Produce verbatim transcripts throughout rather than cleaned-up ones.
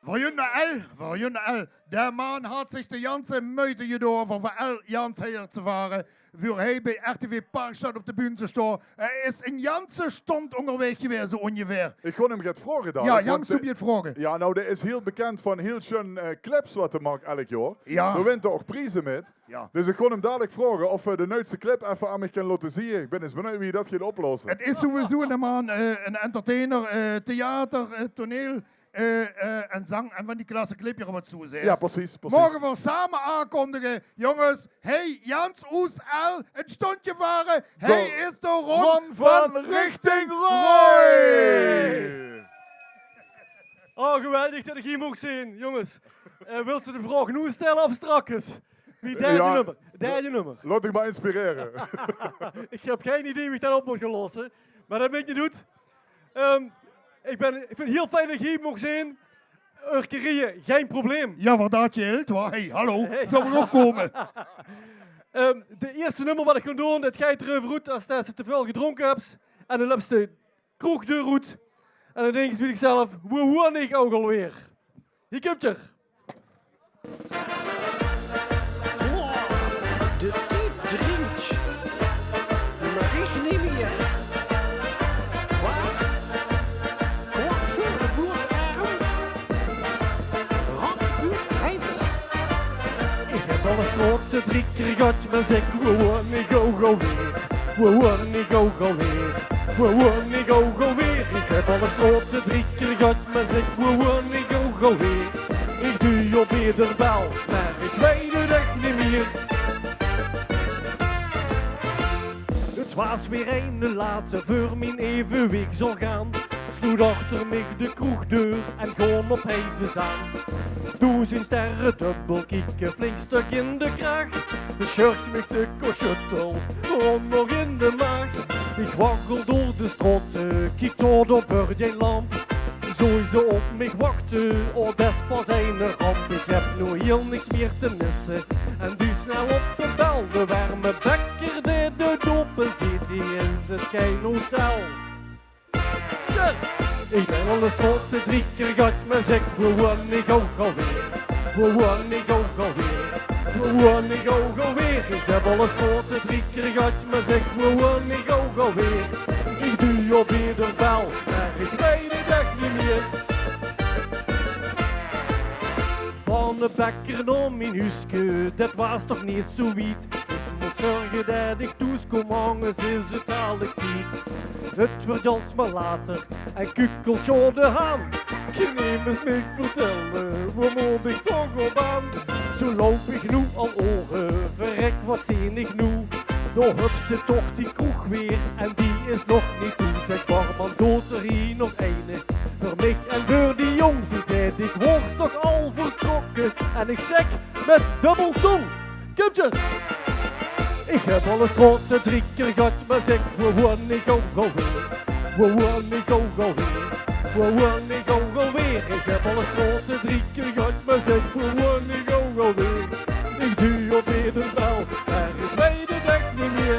Veur Jun L, veur Jun L. De man haet zich de janse meujte jedoon veur veur L Jans heier te vare. Veur hie bie R T V Parkstad op de bühne te stoon. Hae is ein janse stond óngerwaeg gewaes, zoe óngeveer. Ich gaon 'm get vraoge dalik, want, eh, jao, noe, dae is hiel bekènd van hiel sjun, eh, clips wat 'r maak elk jaor. Jao. Dao wint 'r ouch prieze mit. Jao. Dus ich gaon 'm dalik vraoge of 'r de nuujste clip effe aan mich kin laote zeen. Ich bin ins benuujd wie 'r dat geit oplosse. 't Is sowieso eine man, eh, eine entertainer, eh, theater, eh, toneel, eh, eh, en zang en van die klasse clipjes wat zoe zeen. Jao, precies, precies. Moge v'r same aankondige, jónges, hie Jans oes L, 't stondje vare, hie is de Ron van Richting Roy. Oh, geweldig dat ich hie maag zeen, jónges. Eh, wils se de vraog noe stelle of strakkes? Wie, derde nummer. Derde nummer. Laot dich mer inspirere. Ich höb gein idee wie ich dat op mót gaon losse. Mer dat maak neet oet. Ehm, ich bin, ich vinj 't hiel fijn dat ich hie maag zeen. Urkerieje, gein probleem. Jao, veur dat geldj, wa? Hey, hallo. Hey. Zölle v'r nog kómme? Ehm, de ierste nummer wat ich gaon doon, dat geit d'reuver oet es dat se te väöl gedrónke höbs. En dan löps se de kroegdeur oet. En dan dink ich bie dichzelf: "Wo woon ich ouch alweer?" Hie kumtj 'r. De tied drieëntj, mer ich neet mieë. Waat? Kwak veur de boerstarm? Rot oet heiper. Ich höb al ins straote drie kier gehad, mer zèk, wo woon ich ouch alweer? Wo woon ich ouch alweer? Wo woon ich ouch alweer? Ich höb al ins straote drie kier gehad, mer zèk, wo woon ich ouch alweer? Ich doon op eder bel, mer ich weit 't ech neet mieë. 't Waas weer eine late veur mien evenwichtsorgaan. Sloot achter mich de kroegdeur en gaon op heive zaan. Doezend sterre dubbel kieke, flink stök in de krach. De sjurk mich de kosjuttel, Ron nog in de maag. Ich waggel door de straote, kiek tot op Burgeinland. Zoe is ze op mich wachte, oh, des pas eine ramp. Ich höb noe hiel niks mieë te misse. En doe snel op de bel, de werme bekker dae de dope zit, hie is 't gein hotel. Ich höb al ins straote drie kier gehad, mer zèk, wo woon ich ouch alweer? Wo woon ich ouch alweer? Wo woon ich ouch alweer? Ich höb al ins straote drie kier gehad, mer zèk, wo woon ich ouch alweer? Ich doon op eder bel, mer ich weit 't ech neet mieë. Van de bekker nao mien huuske, dat waas toch neet zoe wied. Ich mót zörge dat ich thoes kóm, angers is 't dalik tied. 't Wuuertj alsmer later en kukkelt sjoon de haan. Kin emes mich vertèlle, wo mót ich toch op aan? Zoe loup ich noe al oere, verrek, wat zeen ich noe? Dao höbs se toch die kroeg weer en die is nog neet toe. Zèk, barman, doot 'r hie nog eine veur mich en veur die jóng? Zie deit, ich waor toch al vertrokke. En ich zèk mit dubbel tóng: Kumtj 'r. Ich höb al ins straote drie kier gehad, mer zèk, wo woon ich ouch alweer? Wo woon ich ouch alweer? Wo woon ich ouch alweer? Ich höb al ins straote drie kier gehad, mer zèk, wo woon ich ouch alweer? Ich doon op eder bel, mer ich weit 't ech neet mieë.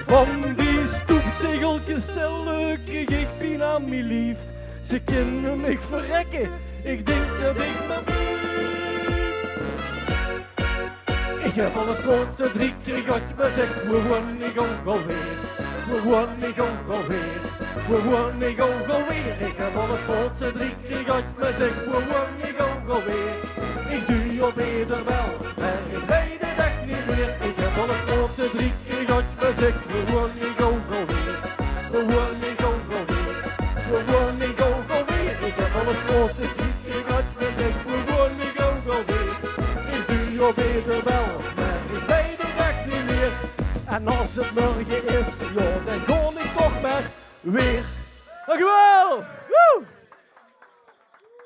Van die stoeptegelkes stelle krieg ich pien aan mien lief. Ze kinne mich verrekke, ich dink dat ich mer blief. Ich höb al ins straote drie kier gehad, mer zèk, wo woon ich ouch alweer? Wo woon ich ouch alweer? Wo woon ich ouch alweer? Ich höb al ins straote drie kier gehad, mer zèk, wo woon ich ouch alweer? Ich doon op eder bel, mer ich weit 't ech neet mieë. Ich höb al ins straote drie kier gehad, mer zèk, wo woon ich ouch alweer? Wo woon ich ouch alweer? Wo woon ich ouch alweer? Ich höb al ins straote drie kier gehad, mer zèk, wo woon ich ouch alweer? Ich doon op eder bel, mer ich weit 't ech neet mieë. En es 't mörge is, jao, dan gaon ich toch mer weer. Dankjewel! Woe!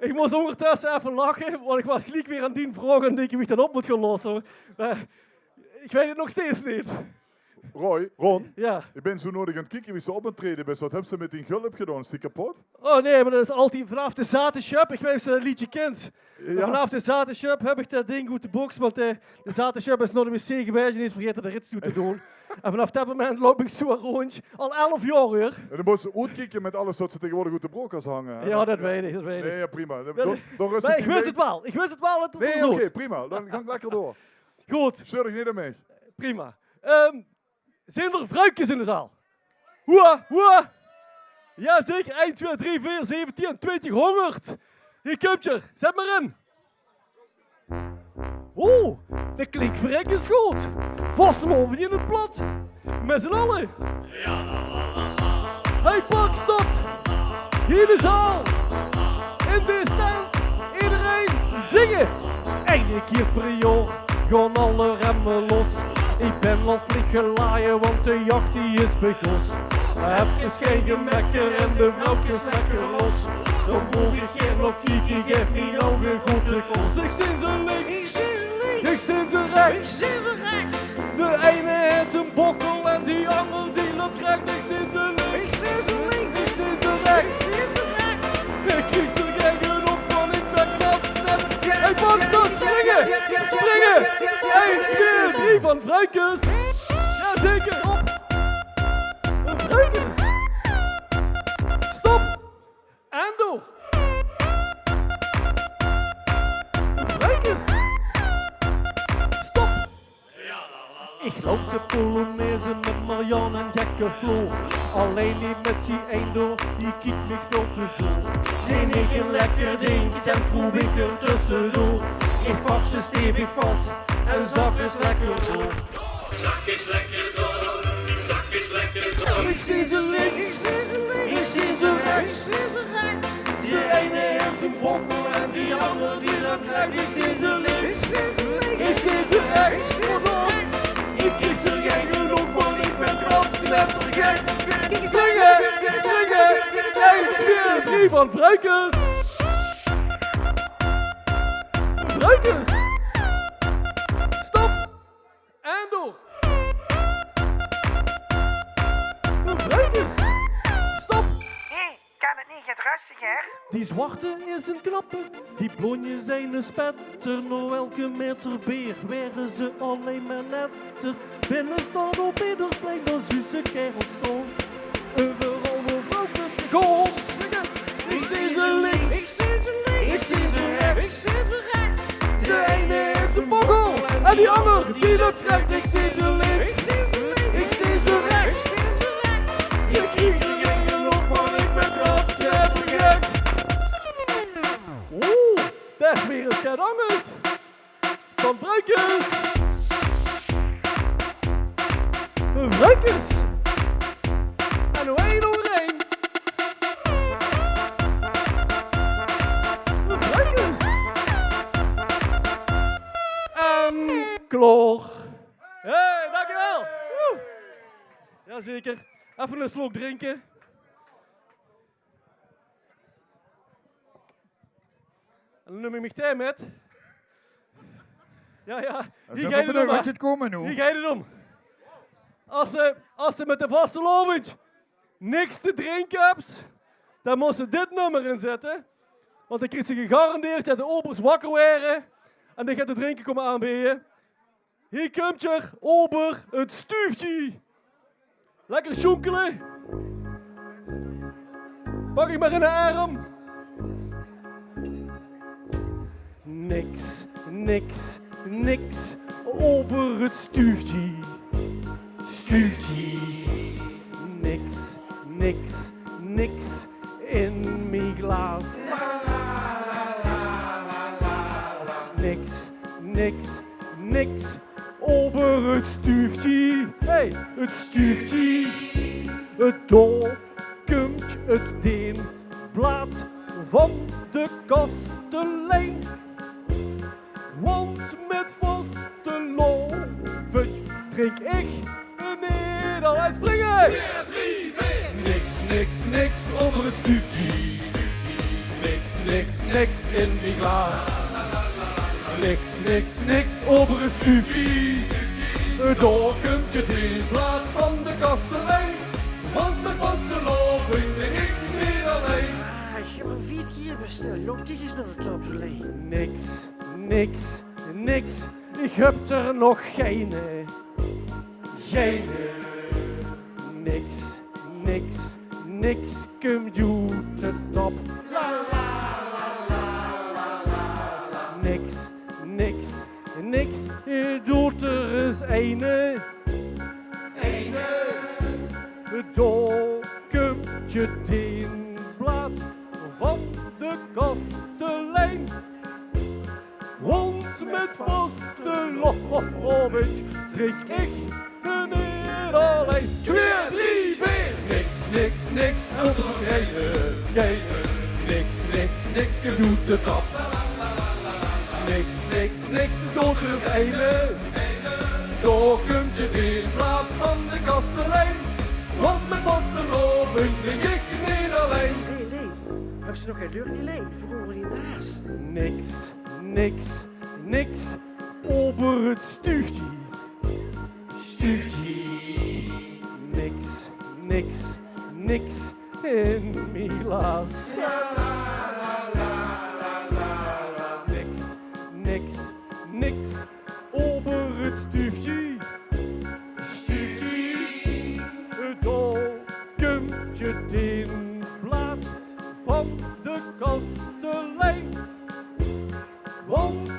Ich mós óngertösse effe lache, want ich waas geliek weer aan die vraog en dinke wie ich dat op mót gaon losse. Mer ich weit 't nog steeds neet. Roy, Ron, jao, ich bin zoe nuuedig aan 't kieke wie se op aan 't traeje bis. Wat höbs se mit dien gulp gedaon? Is die kepot? Oh nae, mer dat is altied vanaaf de Zatesjöp. Ich weit neet of se dat leedje kins. Jao. Vanaaf de Zatesjöp höb ich dat dink oet de boks, want, eh, de Zatesjöp is nao de wc gewaes en haet vergaete de rits toe te doon. En vanaf det moment loup ich zoe róndj. Al elf jaor, huur. En dan mós se oetkieke mit alles waat se taegewoordig oet de brook kins hange, hè? Jao, det weit ich, det weit ich. Nae, jao, prima. Mer ich wis 't waal. Ich wis 't waal det 't... Nae, oké, prima. Dan gaon ich lekker door. Good. Sjteur dich neet aan mich. Prima. Ehm, zeen d'r vruikes in de zaal? Hoera, hoera. Jao, zeker. Ein, twieë, drie, veer, zeve, tieën, twintig, hóngerd. Hie kump 'r. Zèt mer in. Oeh, de klink verrek is good. Vastelaovendj in 't plat. Mit z'n alle. Hey, pak stad. Hie de zaal. In de stand. Ederein zinge. Eine kier per jaor gaon alle remme los. Ich bön al flink gelaje, want de jach die is begós. Efkes gein gemekker en de vrouwkes lekker los. Dan maag ich gaer nog kieke, gaef mien ouge good de kos. Ich zeen ze links, ich zeen ze rechs. De eine haet 'ne bokkel en die anger die löp rech. Ich zeen ze links, ich zeen ze rechs. Ich krieg ze gaer genóg van, ich bön knaps knap. Hey, pak stad, springe, springe. Ein, twieë, drie van vruikes. Jao, zeker, op. Vruikes. Stop. En door. Vruikes. Stop. Ich loup de polonaise mit Marjan en gekke Floor. Allein die mit die ein door, die kiek mich väöl te zoer. Zeen ich ein lekker dink, dan proef ich 'r tössedoor. Ich pak ze stevig vas en zak ins lekker door. Zak ins lekker door, zak ins lekker door. Ich zeen ze links, ich zeen ze rechs. De eine haet 'ne bokkel en die anger die löp rech. Ich zeen ze links, ich zeen ze rechs. Ich krieg ze gaer genóg van, ich bön knaps knettergek. Springe, springe. Ein, twieë, drie van vruikes. Vruikes. Stop. En door. Vruikes. Stop. Hé, kan 't neet get röstiger? Die zwarte is 'ne knappe, die blónje zeen 'ne spetter. Nao elke meter beer waere ze allein mer netter. Binne staon op Ederplein, dan zuus se kerels staon. Euveral wao vrouwkes gaon. Ich zeen ze links, ich zeen ze rechs. De eine haet 'ne bokkel en die anger die löp rech. Ich zeen ze links, ich zeen ze rechs. Ich krieg ze gaer genóg van, ich bön knaps knettergek. Oeh, det is weer ins get angers. Van vruikes. Vruikes. En nog ein ónger ein. Vruikes. En klaor. Hey, dankjewel. Woe. Jazeker. Effe 'ne slok drinke. En dan num ich mich thee mit. Jao, jao. Hie geit 't óm, hè. Hie geit 't óm. Es se, es se mit de vastelaovendj niks te drinke höbs, dan mós se dit nummer inzètte. Want dan kriegs se gegarandeerd det de obers wakker waere en dich get te drinke kómme aanbeje. Hie kump 'r, ober 't Stuuftje. Lekker sjoenkele. Pak ich mer in de erm. Niks, niks, niks, ober 't Stuuftje. Stuuftje. Niks, niks, niks in mie glaas. Niks, niks, niks, ober 't Stuuftje. Hey, 't Stuuftje. 't Dao kump 't deenblaad van de kastelein. Want mit vastelaovendj drink ich neet allein. Springe! Niks, niks, niks ober 't Stuuftje. Niks, niks, niks in mie glaas. Niks, niks, niks ober 't Stuuftje. Dao kump 't deenblaad van de kastelein. Want mit vastelaovendj drink ich neet allein. Ah, ich höb 'm vief kier besteld. Jóng, dit is nog de top drie. Niks, niks, niks. Ich höb d'r nog geine. Geine. Niks, niks, niks kump oet de tap. Niks, niks, niks doot er ens eine. Eine. Dao kump dien blaad van de kastelein. Want mit vastelaovend drink ich neet allein. Twieë, drie, veer. Niks, niks, niks, geine, geine. Niks, niks, niks, gedoe te tap. Niks, niks, niks, doot er ens eine. Dao kump dien blaad van de kastelein. Want mit vastelaovend drink ich neet allein. Hé, Lei, höbs se nog gein lurk, Lei? Veur oor die naas. Niks, niks, niks, euver 't stuuftje. Stuuftje. Niks, niks, niks in mien glaas. Niks, niks, niks, euver 't stuuftje. Stuuftje. Dao kump dien blaad van de kastelein. Want mit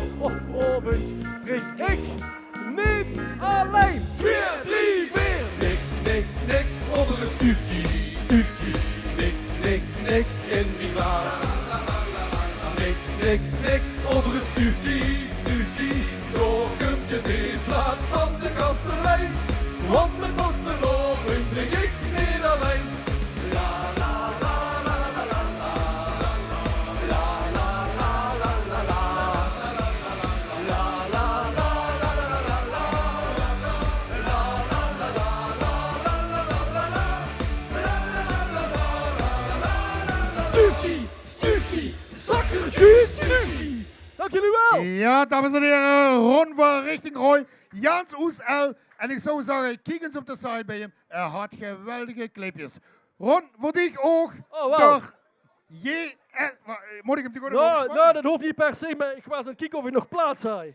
vastelaovend drink ich neet allein. Twieë, drie, veer. Niks, niks, niks, euver 't stuuftje, stuuftje. Niks, niks, niks in mien glaas. Niks, niks, niks, euver 't stuuftje, stuuftje. Dao kump dien blaad van de kastelein. Want mit vastelaovend drink ich neet allein. Stuuftje, stuuftje, zakkertje, stuuftje. Dank jullie wel. Jao, dames en hiere, Ron van Richting Rooi, Jans Oes L. En ich zou zage, kiek ens op de site bie häöm. Hae haet geweldige clipjes. Ron, veur dich ouch. Oh, wauw. Door J L, wa-, mót ich 'm toch ouch nog... Noe, det hoof neet per se, mer ich waas aan 't kieke of ich nog plaats haw.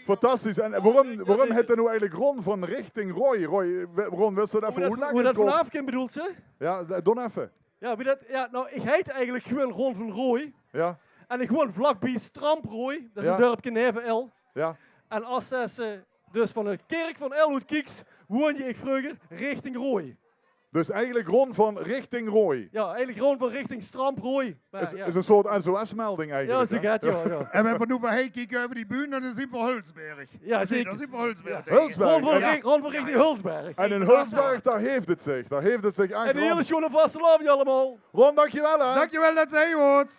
Fantastisch. En waorum, waorum heet 'r noe eigelik Ron van Richting Rooi? Rooi, w-, Ron, wils se det effe oetlègke? Wie det vanaaf kump, bedoels se? Jao, d-, doon effe. Jao, wie det, jao, noe, ich heit eigelik gewoon Ron van Rooi. Jao. En ich woon vlakbie Stramprooi, det is ein dörpke neve El. Jao. En es se dus van de kirk van El oet kieks, woonde ich vreuger richting Rooi. Dus eigelik Ron van Richting Rooi. Jao, eigelik Ron van richting Stramprooi. Mer is, jao, is ein soort S O S-melding eigelik, hè? Jao, zoe get, jao, jao. En wen v'r noe van hie kieke euver die bühne, dan zeen v'r Hulsberg. Jao, zeker. Dan zeen v'r Hulsberg. Jao. Hulsberg. Ron van, jao, Ri-, Ron van richting Hulsberg. En in Hulsberg, dao haet 't zich. Dao haet 't zich ech, Ron. En ein hiel sjoon vastelaovend allemaol. Ron, dankjewel, hè. Dankjewel det se hie waors.